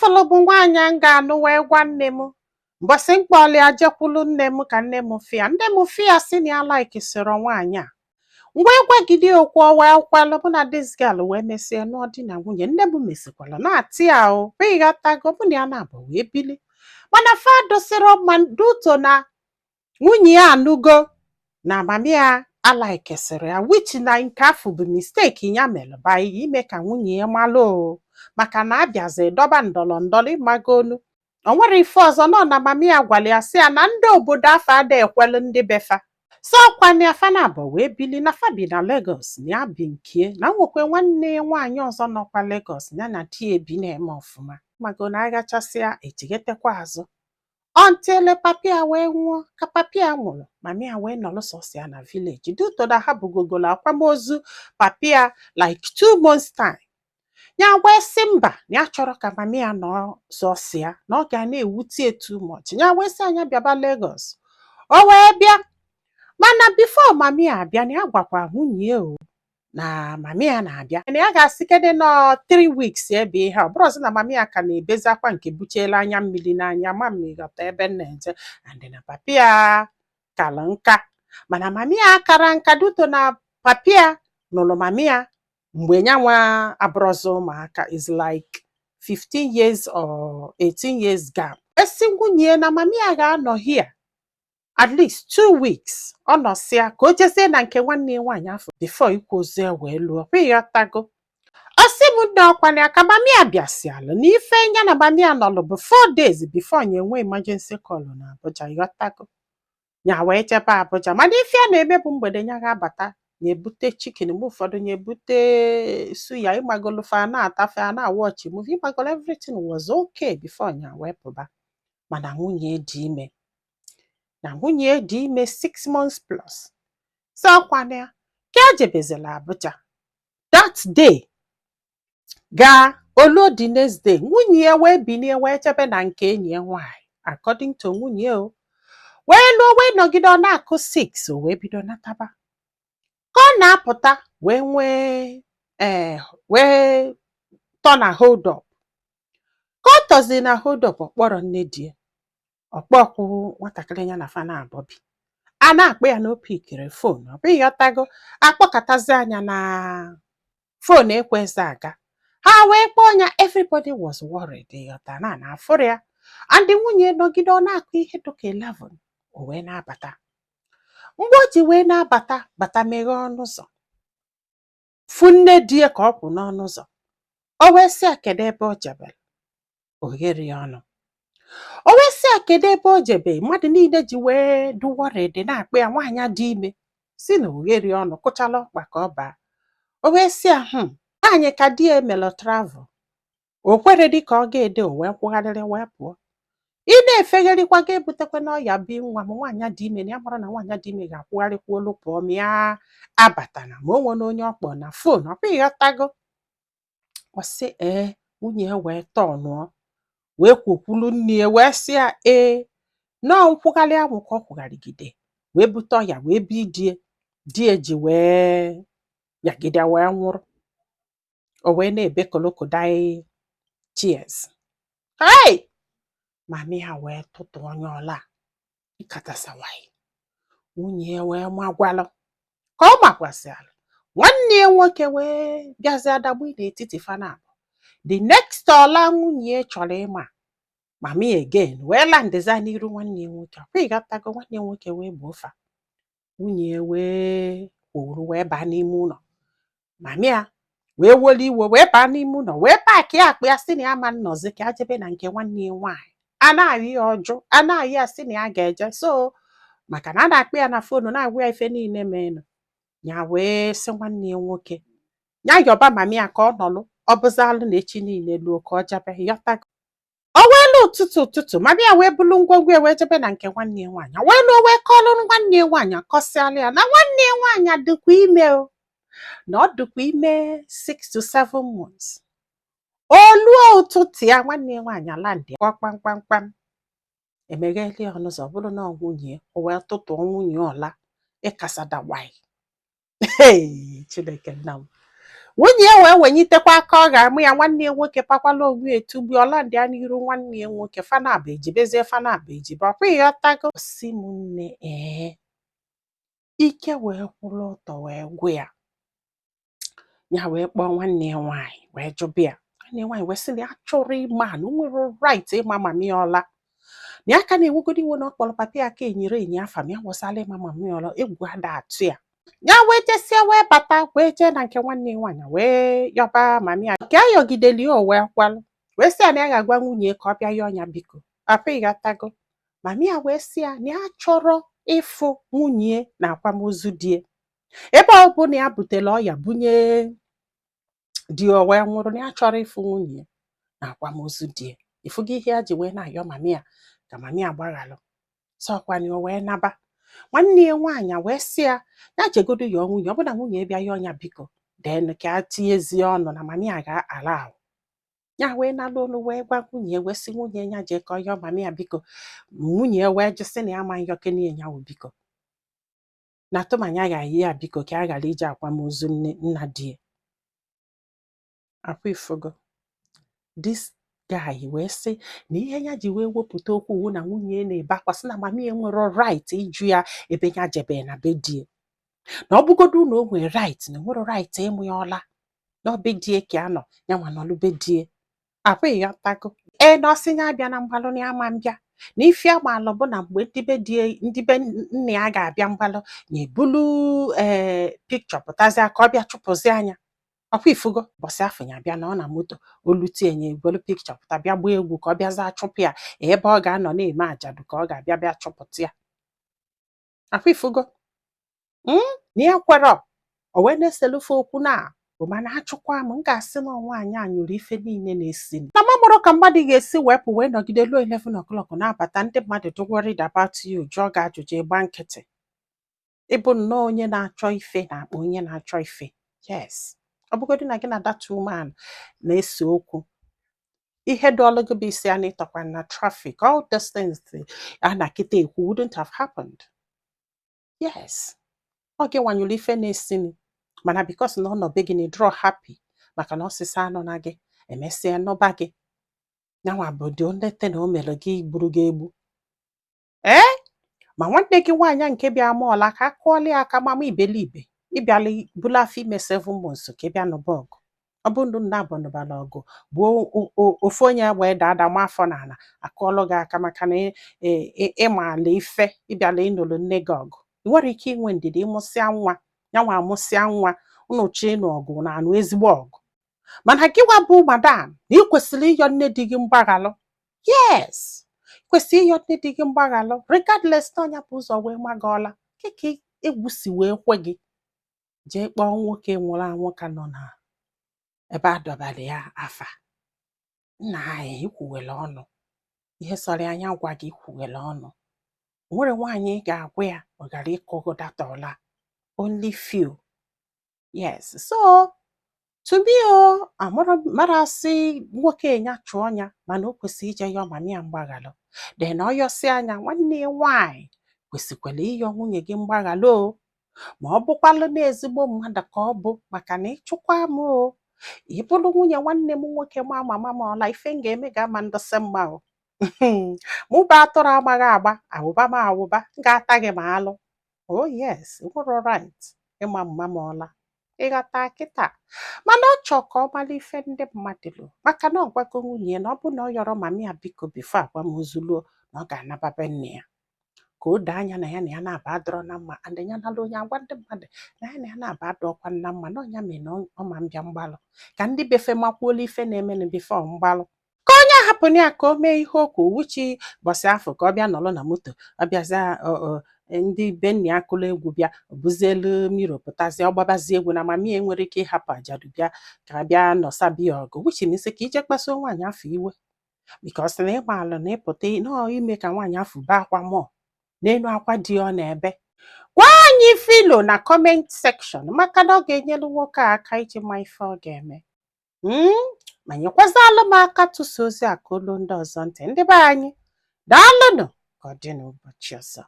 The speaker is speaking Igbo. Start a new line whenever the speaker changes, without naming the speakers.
Afụlụ bụ nwaanyị m ga-anụ wee gwa nne m. Mbọsị mkpọli ya jekwulu nne m ka nne m fịa, nne m fịa sị na ya likesịrị nwaanyị a. Ngwa, gwagide okwu, o wee kwelụ. Mụ na this girl wee mesie nụọ di na nwunye. Nne m mesikwala na-atị ya o ịghọtago, mụ na ya na-abụ wee bili, mana fa dosịrị mma duto na nwunye ya anụgo na mami ya alikesịrị ya, which na nke afọ bụ mistake ya mere by ime ka nwunye ya malụ o, maka na abịazi dọba ndọrọ ndọrọ ịmagonu. O nwere ife ọzọ nọ na mami ya gwara ya sị ya na ndị obodo afọ ada ekwelu ndị befa so ọkwana ya. Fa na abụ wee bili na fa bi na Lagos, na ya bi nkie na nwekwe nwanne ya nwaanyị ọzọ nọkwa Lagos, ya na di ya ebi na-eme ọfụma, mago na aghachasịa echigetekwa azụ until papi ya wee nwụọ. Ka papi ya nwụrụ, mami ya wee nọrọ sọsọ ya na village due to na ha bugogolo akwamozu papi ya like 2 months time. Ya wee sị mba, na ya chọrọ ka mami ya nọ sọsọ ya, na ọ ga na-ewute too much. Ya wee sị anya bịaba Lagos. O wee bịa, mana before mami ya abịa, na ya gwakwa nwunye ya o na mami ya na-abịa, na ya ga-asị kede nọ 3 weeks ebe ihe ọ bụrụzi na mami ya ka na-ebezi akwa nke buchela anya mmiri n'anya ma m ịghọta ebe m na-eje, and na papi ya kara nka, mana mami ya akara nka due to na papi ya nụrụ mami ya mgbe nyanwa abụrụzi ụmụaka, is like 15 years or 18 years gap. Esi nwunye na mami ya ga-anọ here at least 2 weeks, ọ nọsịa ka o jezie na nke nwanne ya nwaanyị afọ before ikwu ozu ya wee lụọ kwa. Ịghọtago? Ọ sị m nne, ọkwana ya ka mami ya bịasịalụ na ife ya na mami ya nọlụ bụ 4 days before ya enwe emergency call na Abuja. Ịghọtago? Ya wee jebe Abuja, mana ife a na-eme bụ mgbede ya ga-abata, na-ebute chicken, mgbe ụfọdụ na-ebute suya, ịgbagolo fa na-atafe a na-awatch movie, ịgbagolo everything was okay before ya wee pụba. Mana nwunye dị ime, na nwunye dị ime 6 months plus. So ọkwana ya ka ejebezila Abuja that day, gaa oluo the next day, nwunye ya wee binie wee jebe na nke enyi ya nwaanyị, according to nwunye o, wee lụọ wee nọgide. Ọ na-akụ 6, o wee bido nataba. Ka ọ na-apụta wee nwee ee wee tọ na hold up. Ka ọ tọzi na hold up, ọ kpọrọ nne di ya, ọkpọkwụ nwatakịrị ya na fa na-abọ bi, a na-akpọ ya na o pickiri phone. Ọ bụ ịghọtago, akpọkọtazi anya na phone ekwezi aga. Ha wee kpọọ ya, everybody was worried, ịghọta na na afụrụ ya. And nwunye nọgide, ọ na-akụ ihe dịka 11, o wee na-abata. Mgbe o ji wee na-abata, bata meghee ọnụ ụzọ, fụ nne di ya ka ọ kwụ n'ọnụ ụzọ. O wee sị ya kedu ebe o jebere. O ghere ya ọnụ. O wee sị ya kedu ebe o jebe mmadụ niile ji wee dị worried na-akpọ ya, nwaanyị dị ime si na oghere ọnụ kụchala ọkpa ka ọ baa. O wee sị ya nwaanyị ka di ya emelụ travel, o kwere dị ka ọ ga-ede. O wee kwụgharịrị wee pụọ. Ị na-efegharịkwa ga-ebutekwa n'ọya bi nwa m nwaanyị dị ime, na ya mara na nwaanyị dị ime ga-akwụgharịkwa olu pụọ ma ya abatana, ma o nwere onye ọkpọ na phone. Ọkwa ịghọtago? Ọ sị ee. Nwunye ya wee tọnụọ wee kwukwulu nne ya, wee sị ya ee, nọọ nkwụgharị ahụ ka ọ kwụgharịgide wee bute ọya wee bi die die ji wee yagide wee nwụrụ. O wee na-ebe crocodile tears. Hey! Mami ya wee tụtụ onye ọla nkatasawaị. Nwunye ya wee magwalụ ka ọ makwasịalụ nwanne ya nwoke wee bịazie adagbu n'etiti fanabụ. The next ọla nwunye ya chọrọ ịma mami again wee landiza n'iru nwanne ya nwoke. Ọkwa ịghọtago? Nwanne ya nwoke wee gboo fa. Nwunye ya wee kwuru wee baa n'ime ụlọ. Mami ya wee were iwe wee baa n'ime ụlọ, wee pack akpa ya, sị na ya ma nnọzi, ka ya jebe na nke nwanne ya nwaanyị. A na-ayị ya ọjụ, a na-ayị ya, sị na ya ga-eje so, maka na a na-akpọ ya na phone na-agwa ya ife niile menụ. Ya wee sị nwanne ya nwoke ya yọba mami ya ka ọ nọlụ, ọ bụzalụ na echi niile luo ka ọ jebe. Yọtago? O wee lụ ụtụtụ ụtụtụ, mami ya wee bulu ngwongwo ya wee jebe na nke nwanne ya nwaanyị. Wee lụọ, wee kọlụ nwanne ya nwaanyị, akọsịalụ ya na nwanne ya nwaanyị dịkwa ime o, na ọ dịkwa ime 6 to 7 months. Oluo ụtụtụ ya, nwanne ya nwaanyị alandị kpọ kpamkpamkpam, emegheli ya ọnụ ụzọ, ọ bụrụ na ọ nwunye. O wee tụtụọ nwunye ọla ịkasadawai. Hey, Chineke nna m! Nwunye ya wee wenyitekwa aka ọ ga-amụ ya. Nwanne ya nwoke pakwala onwe ya etugbu ọlandị ya n'iru nwanne ya nwoke. Fanabụ ejibezie, fanabụ ejibe ọkwa. Ịghọtago? Si m nne, ee, ike wee kwụrụ ọtọ wee gwụ ya. Ya wee kpọọ nwanne ya nwaanyị wee jụba ya. Nwanne ya nwaanyị wee sị na ya chọrọ ịma na o nwere right ịma mami ọla, na ya ka na-ewegodi iwe na ọ kpọrọ papa ya ka enyere enyi afa ma ya wụsala ịma mami ọla. Egwu ada atụ ya. Ya wee jesie wee bata wee jee na nke nwanne ya nwaanyị wee yọba mami ya nke a yọgideli o wee kwalụ, wee sị ya na ya ga-agwa nwunye ka ọ bịa yọọ ya biko. Papa, ịghọtago? Mami ya wee sị ya na ya chọrọ ịfụ nwunye na akwamozu die, ebe ọ bụ na ya butere ọya bunye di o wee nwụrụ, na ya chọrọ ịfụ nwunye na akwamozu die. Ịfụgo ihe ya ji wee na-ayọ mami ya ka mami ya gbaghalụ sọkwani. O wee naba. Nwanne ya nwaanyị wee sị ya ya jegodo yọọ nwunye, ọ bụ na nwunye bịa yọọ ya biko, then ka a tinyezie ọnụ na mami ya ga-ala ahụ. Ya wee nalụ olu wee gwa nwunye, wee sị nwunye ya jee ka ọ yọọ mami ya biko. Nwunye ya wee jụ sị na ya ma nyọkene ya wụ biko, na tụmanya ga-ayi ya biko ka a ghara ije akwamozu nne nna di ya akwa. Ifugo this guy wee sị na ihe ya ji wee wepụta okwu wu na nwunye ya na-ebe akwa, sị na mami ya nwere right ịjụ ya ebe ya jebe na be di ya, na ọ bụgodu na o nwere right, na o nwere right ịmụ ya ọla na ọ be di ya ka a nọ ya nwa nọlụ be di ya akwa. Ịghọtago? Ee, na ọsị ya abịa na mgbalụ na ya ma mbịa, na ife agbalụ bụ na mgbe ndị be di ndị be nna ya ga-abịa mgbalụ na ebulu ee pikchọ pụtazịa ka ọ bịa chụpụzi anya ọkwa. Ifugo bọsị afọ ya bịa na ọ na moto olutie ya ebulu pikchọ pụta bịa gbaa egwu ka ọ bịaza chụpụ ya ebe ọ ga-anọ na-eme ajadu ka ọ ga-abịa bịa chụpụta ya akwa. Ifugo? Na ya kwerọ o wee na-eselufe okwu na bụ mana achụkwa m ga-asị na nwaanyị a nyụrụ ife niile na-esi na ma mụrụ ka mmadụ ga-esi wepụ wee nọgide ruo 11 o'clock na-abata. Ndị mmadụ dị worried about you, jụọ gị ajụjụ, ịgba nkịtị. Ịbụ nnọọ onye na-achọ ife na-akpọ onye na-achọ ife. Yes, ọ bụgodị na gị na that woman na-ese okwu, ihe dọọlụ gị bụ isi a na ịtọkwa na traffic, all those things a na kịta ekwu wouldn't have happened. Yes, ọ gị nwanyụrụ ife na-esini, mana because na ọ nọ be gị na ịdrọ happy maka na ọsịsa anọ na gị emesịa nọba gị yanwa bụ the only thing o mere gị gburu gị egbu. Ee, ma nwanne gị nwaanyị nke bịa mọọla ka akụọla ya aka mama ibelibe ịbịala bulu afọ ime 7 months ka ị bịa nụba ọgụ. Ọ bụ ndụ nna abụ nụbara ọgụ gbuo ofu onye wee daa ada ma afọ n'ala akụọlụ gị aka maka na ịmaala ife ịbịala ịnụrụ nne gị ọgụ. Ị nwere ike inwe ndidi ịmụsịa nwa ya nwa amụsịa nwa unu chọọ ịnụ ọgụ na anụ ezigbo ọgụ, mana gịnwa bụ madam na ị kwesịrị ịyọ nne di gị mgbaghalụ. Yes, kwesịrị ịyọ nne di gị mgbaghalụ regardless na ọnya bụ ụzọ wee magọọla keke egwu si wee kwe gị jee kpọọ nwoke nwụrụ anwụ ka nọ na ebe a dọbara ya afa nna anyị. Ikwuwere ọnụ ihe sọrọ anya gwa gị, ikwuwere ọnụ. O nwere nwaanyị ị ga-agwa ya ọ ghara ịkụgụ data ọla, only few. Yes, so to me o amara mara asị nwoke ya chụọ ya, mana o kwesịrị ije yọọ mami ya mgbaghalụ. Then ọ yọsị anya nwanne ya nwaanyị kwesịkwara ịyọ nwunye gị mgbaghalụ o, ma ọ bụkwalụ na ezigbo mmadụ ka ọ bụ, maka na ịchụkwa m o ị bụrụ nwunye nwanne m nwoke ma mama m ọla ife m ga-eme ga-ama ndọsị mma o. Mụ bụ atụrụ amaghị agba awụba m awụba m ga-ata gị ma alụ. Oh yes, nwere right ịma mma m ọla. Ịghọta kịta? Mana ọ chọọ ka ọ mara ife ndị mmadụ lụ, maka na ọ gwago nwunye ya na ọ bụ na ọ yọrọ mami ya biko before akwamozu luo, na ọ ga-anaba be nne ya ka o doo anya na ya na ya na-aba adọrọ na mma, and ya nala onye agwa ndị mmadụ na ya na ya na-aba adọkwa na mma, na ọnya mere na ọ ma mbịa mgbalụ ka ndị befe makwuola ife na-emenụ before mgbalụ, ka onye ahapụ ya ka o mee ihe okwu wuchi bọsị afọ ka ọ bịa nọrọ na moto ọ bịazịa ndị be nna ya kụrụ egwu bịa buzielu miro pụtazie ọgbabazie egwu na mami ya nwere ike ịhapụ ajadu bịa ka bịa nọsabi ya ọgụ, which means ka ije kpasuo nwaanyị afọ iwe, because na ịgbalụ na ịpụta nọọ ime ka nwaanyị afọ bee akwa mụọ n'elu akwa dị ọ na-ebe. Gwa anyị filo na comment section, maka na ọ ga-enyelu nwoke a aka iji ma ife ọ ga-eme. Ma nyekwazalụ m aka tụsa ozi a ka olu ndị ọzọ ntị. Ndị be anyị, daalụnụ. Ka ọ dị n'ụbọchị ọzọ.